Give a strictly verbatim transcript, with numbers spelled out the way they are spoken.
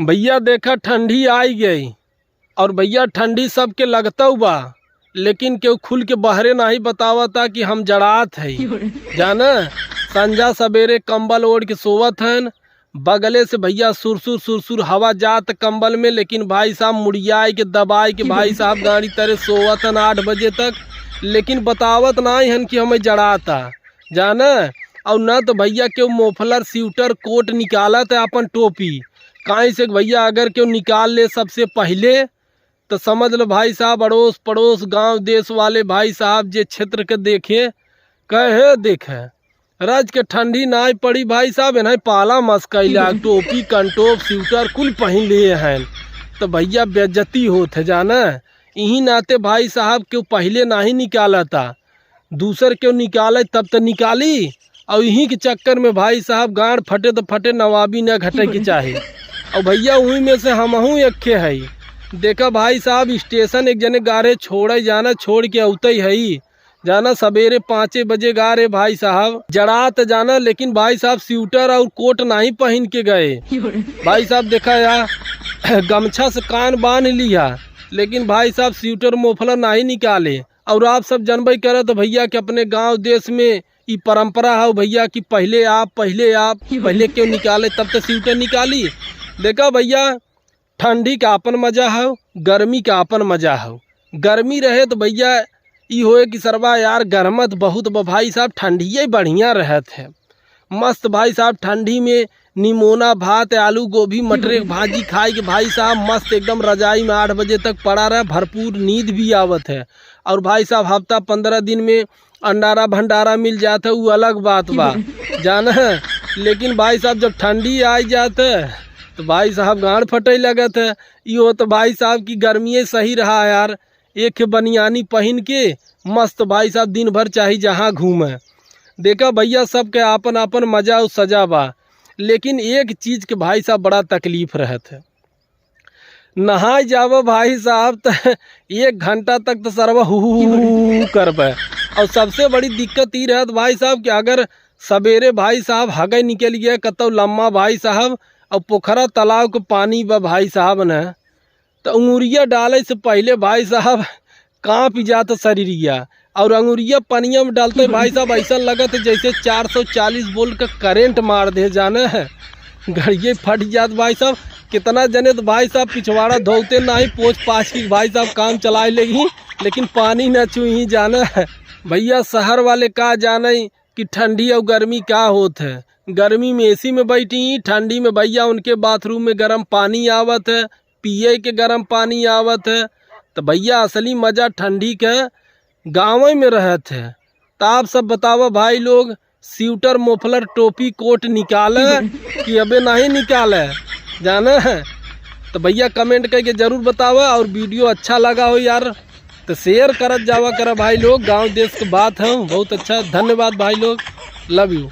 भइया देखा ठंडी आई गई, और भइया ठंडी सबके लगतउ बा, लेकिन केहू खुल के बहरे नाहीं बतावता कि हम जड़ात हई। जाना, संझा सबेरे कंबल ओढ़ के सोवत हन, बगले से भइया सुरसुर सुरसुर हवा जात कंबल में, लेकिन भाई साहब मुड़ियाए के दबाए के भाई साहब गाड़ी तरे सोवत हन आठ बजे तक, लेकिन बतावत नाहीं हन कि हमें जड़ाता। जाना, और ना तो भइया केहू मोफलर, स्वेटर, कोट निकालत है अपन टोपी, काहे से कि भइया अगर केहू निकाल ले सबसे पहिले, तो समझ लो भाई साहब, अड़ोस पड़ोस गांव देश वाले भाई साहब जे क्षेत्र के देखे, कहे देखे, रज के ठंडी नाई पड़ी भाई साहब, इन्हें पाला मस्कैला, टोपी, कंटोप, स्वेटर कुल पहिन लिए हैं, तो भइया बेइज्जती होत है जाना। इही नाते भाई साहब केहू पहिले नाहीं निकालता, दूसर केहू निकाले तब तो निकाली, और इही के चक्कर में भाई साहब गांड फटे तो फटे, नवाबी न घटे के चाहे। और भइया उही में से हमहू एक्खे हई। देखा भाई साहब, स्टेशन एक जने गारे छोड़े जाना, छोड़ के अउते हई जाना, सबेरे पाँचे बजे गारे भाई साहब जड़ात जाना, लेकिन भाई साहब स्वेटर और कोट नाहीं पहिन के गए। भाई साहब देखा या गमछा से कान बांध लिया, लेकिन भाई साहब स्वेटर मोफलर नाहीं निकाले। और आप सब जनबे करत भइया कि अपने गांव देश में ई परंपरा है भइया कि पहिले आप, पहिले आप, पहिले केहू निकाले तब तो स्वेटर निकाली। देखा भइया, ठंडी का अपन मजा है, गर्मी का अपन मजा है। गर्मी रहे तो भइया ई होए कि सरवा यार गरमत बहुत बा भाई साहब, ठंडिये बढ़िया रहत है। मस्त भाई साहब ठंडी में निमोना भात, आलू गोभी, मटर के भाजी खाए के भाई साहब मस्त एकदम रजाई में आठ बजे तक पड़ा रहे, भरपूर नींद भी आवत है। और भाई साहब हफ्ता पन्द्रह दिन में अंडारा भंडारा मिल जात है, उ अलग बात बा, जाना है। लेकिन भाई साहब जब ठंडी आई जात है तो भाई साहब गांड फटे लगत है। ई हो तो भाई साहब की गर्मिये सही रहा यार, एक बनियानी पहिन के मस्त भाई साहब दिन भर चाहे जहाँ घूमे। देखा भइया सबके आपन आपन मजा और सजा बा, लेकिन एक चीज के भाई साहब बड़ा तकलीफ रहत है, नहाए जावा भाई साहब त एक घंटा तक तो सरवा हु हु हु हु करबे। और सबसे बड़ी दिक्कत ई रहत भाई साहब कि अगर सबेरे भाई साहब हगे निकल गया कतौ लम्मा भाई साहब, और पोखरा तालाब के पानी बा भाई साहब न, तो अंगुरिया डाले से पहिले भाई साहब कांप जात शरीरिया। और अंगुरिया पनिया में डालते भाई साहब ऐसा लगत है जैसे चार सौ चालीस वोल्ट का करंट मार दे जाने है, गड़िये फट जात भाई साहब। कितना जने तो भाई साहब पिछवाड़ा धोते नाहीं, पोंछ पाछ के भाई साहब काम चलाए लेगी, लेकिन पानी न छुई जाने है। भइया शहर वाले का जाने कि ठंडी और गर्मी का होत है। गर्मी में एसी में बैठी, ठंडी में भइया उनके बाथरूम में गरम पानी आवत है, पिए के गरम पानी आवत है। तो भइया असली मजा ठंडी के गाँवे में रहत है। तो आप सब बतावा भाई लोग, स्वेटर, मोफलर, टोपी, कोट निकाले कि अबे नहीं निकाले, जाने है? तो भइया कमेंट करके जरूर बतावा, और वीडियो अच्छा लगा हो यार तो शेयर करत जावा करा भाई लोग। गाँव देश के बात है, बहुत अच्छा, धन्यवाद भाई लोग, लव यू।